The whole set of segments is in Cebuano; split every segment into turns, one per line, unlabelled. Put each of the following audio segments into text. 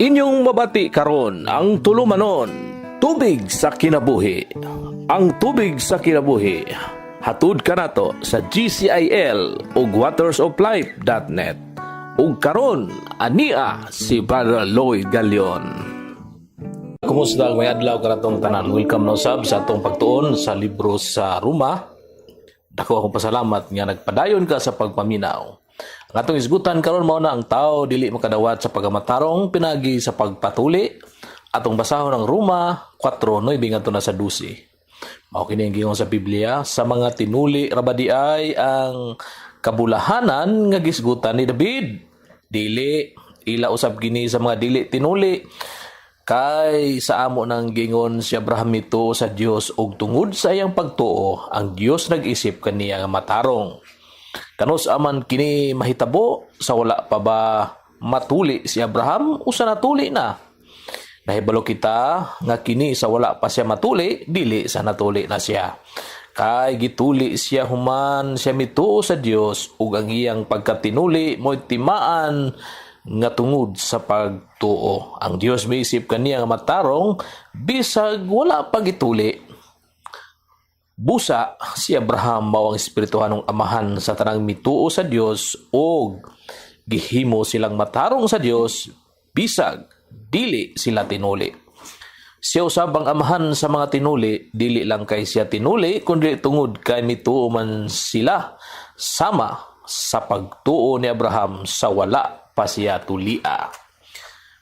Inyong mabati karon ang tulumanon, Tubig sa Kinabuhi. Ang Tubig sa Kinabuhi, hatud kanato sa GCIL ug watersoflife.net. Ug karon ania si Brother Lloyd Galion. Kumusta, may adlaw kanatong tanan? Welcome na usab sa atong pagtuon sa libro sa Roma. Dako akong pasalamat nga nagpadayon ka sa pagpaminaw. Ang atong isgutan karon mao na ang tao dili makadawat sa pagkamatarong pinagi sa pagpatuli. Atong basahon ang Roma 4:9 ngadto na sa 12. Mao kini ang giingon sa Biblia: "Sa mga tinuli ra ba diay ang kabulahanan nga gisgutan ni David? Dili, ila usab kini sa mga dili tinuli. Kay sa amo nang gingon, si Abraham mituo sa Dios ug tungod sa iyang pagtuo ang Dios nag-isip kaniya nga matarong. Kanus-a man kini mahitabo? Sa wala pa ba matuli si Abraham o sa natuli na? Nahibalo kita nga kini sa wala pa siya matuli, dili sa natuli na siya. Kay gituli siya human siya mituo sa Dios ug ang iyang pagkatinuli mo'y timaan nga tungod sa pagtuo. Ang Dios miisip kaniya nga matarong bisag wala pa gituli. Busa si Abraham mao ang espirituhanong amahan sa tanang mituo sa Dios ug gihimo silang matarong sa Dios bisag dili sila tinuli. Siya usab ang amahan sa mga tinuli, dili lang kay siya tinuli, kundi tungod kay mituo man sila sama sa pagtuo ni Abraham sa wala pa siya tulia."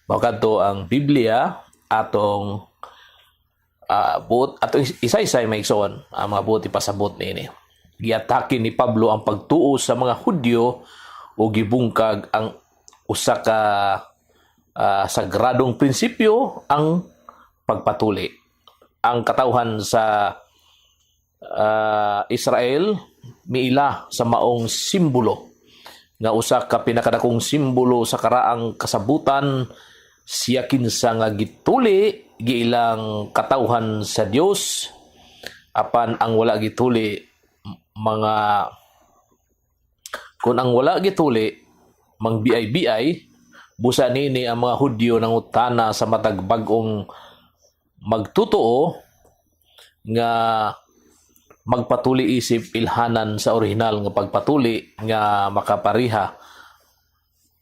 Mao kadto ang Biblia. Atong buot atong isa-isay, mga igsoon, ang mga buot ipasabot niini. Giatake ni Pablo ang pagtuo sa mga Hudyo o gibungkag ang usa ka sagradong prinsipyo, ang pagpatuli. Ang katawhan sa Israel miila sa maong simbolo nga usa ka pinakadakong simbolo sa karaang kasabutan. Siya kinsa nga gituli giilang katawhan sa Dios, apan ang wala gituli mga kung ang wala gituli mangbiay-biay. Busa nini ang mga Hudyo nangutana sa matag bag-ong magtutuo nga magpatuli isip ilhanan sa orihinal nga pagpatuli nga makapariha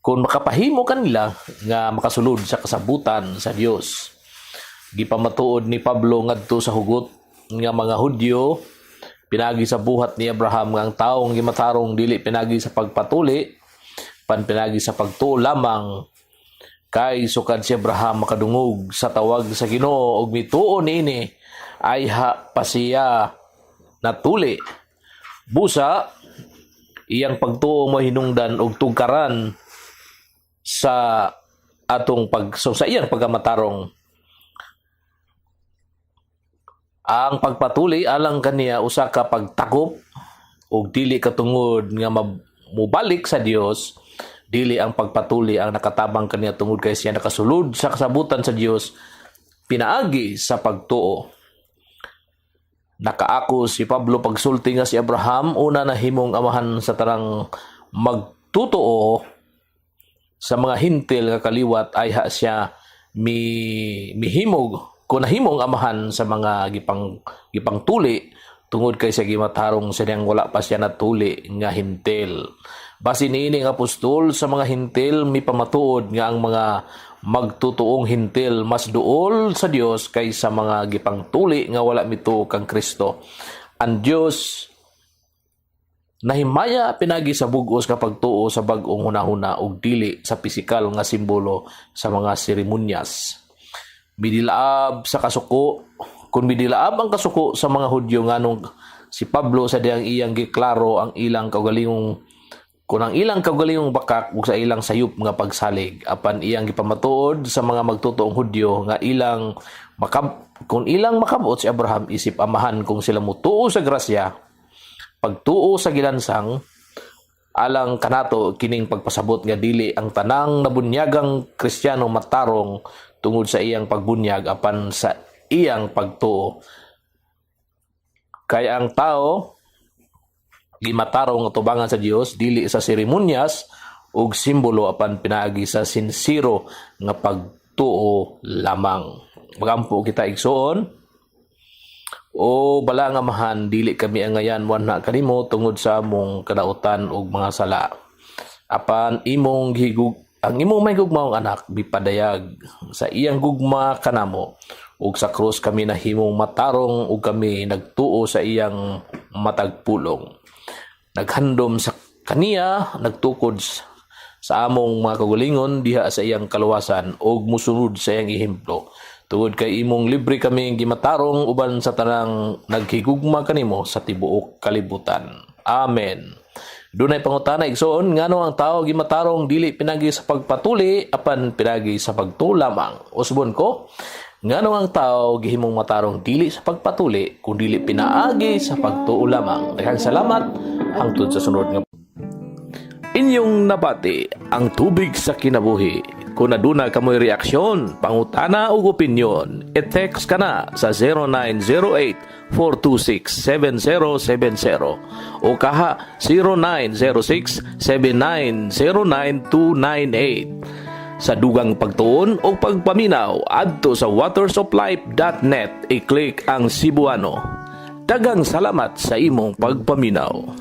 kung makapahimo kanila nga makasulod sa kasabutan sa Dios. Gipamatuod ni Pablo ngadto sa hugot nga mga Hudyo pinagi sa buhat ni Abraham nga ang taong gimatarong dili pinagi sa pagpatuli pan pinagi sa pagtuo lamang. Kay sukad si Abraham makadungog sa tawag sa Ginoo ug mituo niini, ayha pa siya natuli. Busa iyang pagtuo mo hinungdan og tugkaran sa atong pag so sa iyang pagkamatarong. Ang pagpatuli alang kaniya usa ka pagtakop ug dili katungod nga mobalik sa Dios. Dili ang pagpatuli ang nakatabang kaniya tungod kay siya nakasulod sa kasabutan sa Dios pinaagi sa pagtuo. Nakaako si Pablo pagsulti nga si Abraham una nahimong amahan sa tanang magtutuo sa mga Hintil nga kaliwat ayha siya mi mihimog kung nahimong amahan sa mga gipangtuli tungod kay sa gimatarong sa niyang wala pa siya natuli nga Hintil. Base niini nga apostol sa mga Hintil mipamatuod nga ang mga magtutuong Hintil mas duol sa Dios kaysa mga gipangtuli nga wala mituo kang Kristo. Ang Dios nahimaya pinagi sa bug-os nga pagtuo sa bag-ong hunahuna ug dili sa pisikal nga simbolo sa mga seremonyas. Midilaab sa kasuko kung midilaab ang kasuko sa mga Hudyo, nganong si Pablo sa diyang iyang giklaro ang ilang kaugalingong kung ang ilang kaugalingong bakak ug sa ilang sayop nga pagsalig? Apan iyang gipamatuod sa mga magtutuong Hudyo nga ilang makab kung ilang makabot si Abraham isip amahan kung sila mutuo sa grasya, pagtuo sa gilansang. Alang kanato kining pagpasabot nga dili ang tanang nabunyagang Kristiyano matarong tungod sa iyang pagbunyag apan sa iyang pagtuo. Kaya ang tao gimatarong atubangan sa Dios dili sa seremonyas ug simbolo apan pinaagi sa sinsero nga pagtuo. pagtuo lamang. Magampo kita, igsoon. O Balaang Amahan, dili kami angayan moanha kanimo tungod sa among kadautan ug mga sala. Apan imong gihigug ang imong mahigugmaong anak gipadayag sa iyang gugma kanamo ug sa krus kami nahimong matarong ug kami nagtuo sa iyang matag pulong. Naghandom sa kaniya, nagtukod sa among mga kaugalingon diha sa iyang kaluwasan ug musunod sa iyang ehemplo. Tungod kay imong libre kami gimatarong uban sa tanang naghigugma kanimo sa tibuok kalibutan. Amen. Dunay pangutana, igsoon, ngano ang tao gimatarong dili pinagi sa pagpatuli apan pinagi sa pagtuo lamang? Usbon ko, ngano ang tao gihimong matarong dili sa pagpatuli kun dili pinaagi sa pagtuo lamang? Daghang salamat, hangtod sa sunod nga. Inyong nabati ang Tubig sa Kinabuhi. Kung aduna kamoy reaksyon, pangutana ug opinyon, i-text ka na sa 0908-426-7070 o kaha 0906-7909298. Sa dugang pagtuon o pagpaminaw, adto sa watersoflife.net, i-click ang Cebuano. Daghang salamat sa imong pagpaminaw.